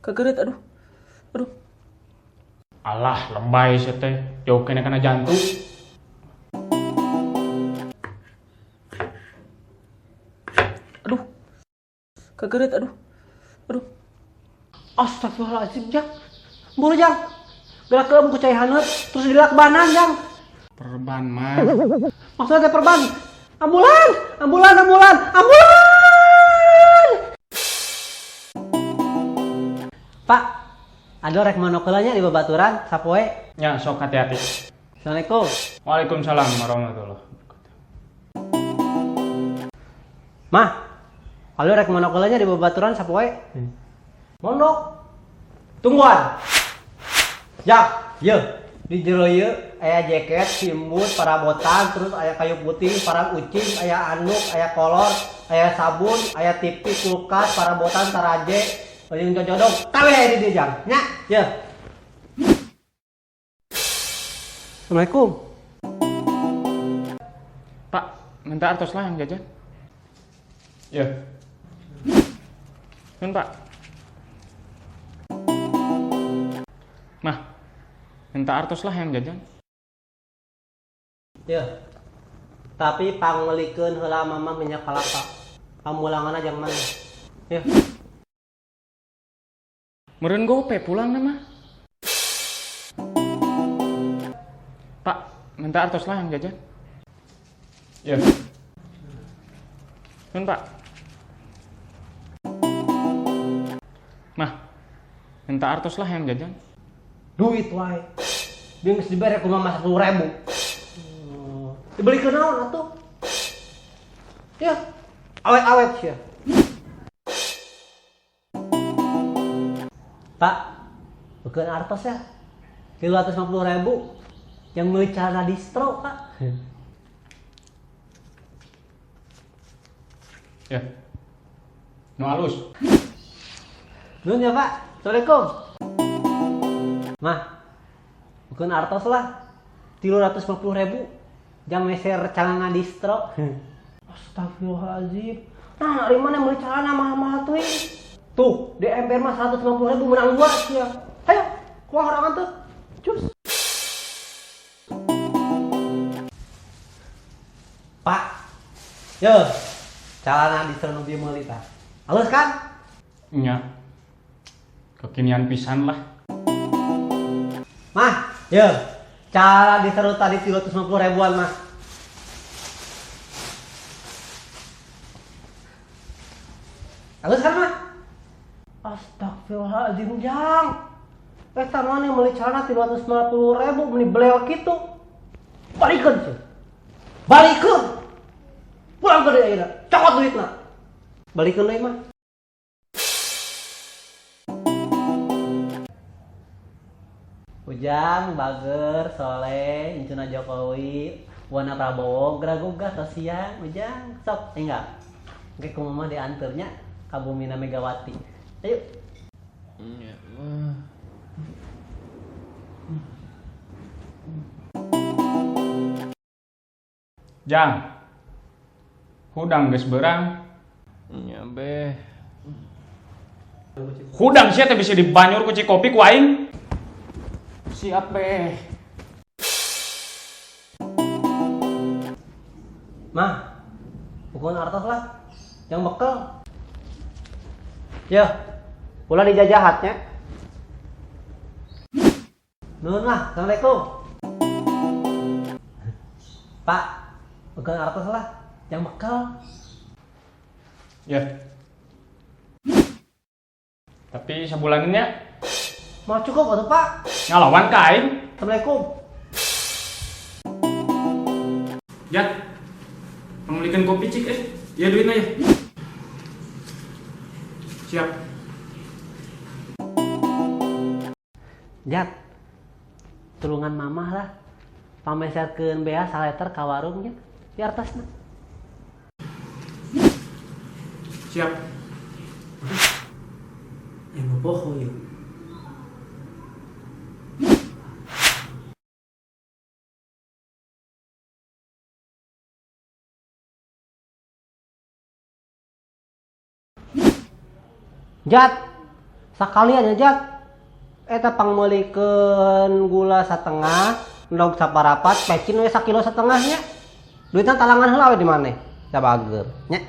Kagereut aduh. Aduh. Alah, lebay sia teh. Jauh keneh kana jantung. Aduh. Kagereut aduh. Aduh. Astagfirullahaladzim, Jang. Buru, Jang. Gerak ke ku cai haneut, terus dilakbanan, Jang. Perban mah. Maksudnya teh perban. Ambulan, ambulan, ambulan, ambulan. Pak, ada rek monokulanya di babaturan, sapoe. Nya, sok hati-hati. Assalamualaikum. Waalaikumsalam warahmatullahi wabarakatuh. Mah, kalau rek monokulanya di babaturan sapoe. Mondok. Tungguan. Jang, ye. Di jero ieu aya jaket, simbut, parabotan, terus aya kayu putih, parang ucing, aya anduk, aya kolor, aya sabun, aya TV, kulkas, parabotan, taraje, jeung cocodong. Kabeh aya di dieu, Jang. Nya, ye. Assalamualaikum. Pak, minta artos lah hayang jajan. Ya. Nun, Pak. Mah, minta artos lah hayang jajan. Ya. Tapi pangmeulikeun heula mama minyak kelapa. Pamulanganna jang mana? Ya. Meureun gope pulang mah. Pak, minta artos lah hayang jajan. Ya. Nun, Pak. Mah, minta artos lah hayang jajan. Duit wae. Dia geus dibere ku mama 10.000. Dibelikeun naon atuh? Ya. Awet-awet sia. Pak, bukan artos ya. 350.000 yang meuli celana distro, Pak. Ya. Nu alus. Nuhun ya, Pak. Assalamualaikum. Mah, bukan artos lah. 350.000 jang meser celana distro. Astagfirullahaladzim. Nah, ari mana meuli celana mahal-mahal tuh ini? Tuh, di emper mah 150.000 menang dua ya. Ayo, kuah orangan tuh. Cus. Pak. Yo, celana distro nu bieu meuli tah. Halus kan? Nya. Kekinian pisan lah. Mah, yo. Celana distro tadi 350 ribuan, mah. Halus kan, mah? Astagfirullahaladzim, Jang. Eta mana yang beli celana 350.000 meni belel kitu. Balikeun sih. Balikeun. Pulang ke dia ayeuna. Cokot duitna. Balikeun deui mah. Ujang, Bager, Soleh, Incuna Jokowi, Wana Prabowo, geragugah tos siang, Ujang, sok, enggak. Oke, ku mama diantarnya ka Bumina Megawati. Ayo. Ya, mah. Jang. Hudang geus beurang. Nya beh. Hudang sia teh bisa dibanyur ku kopi ku aing. Siap beh. Mah, bukan artos lah. Yang bekel. Ya, ulah dijajahatnya. Nuhun lah, assalamualaikum. Pak, bukan artos lah. Yang bekel. Ya. Tapi sebulaninnya Mau cukup atau Pak? Ngalawan ka aing. Assalamualaikum. Ya. Pangmeulikeun kopi cik eh. Ya duitna ya. Siap. Jat. Tulungan mamah lah. Pameserkeun bea saleter ka warungnya. Di artosna. Siap. Anu poho yeuh. Jat, Sakalian ya, Jak. Eta pangmeulikeun gula satengah, endog saparapat, pecin we sakilo setengahnya. Duitna talangan heula we di maneh. Da bager nya.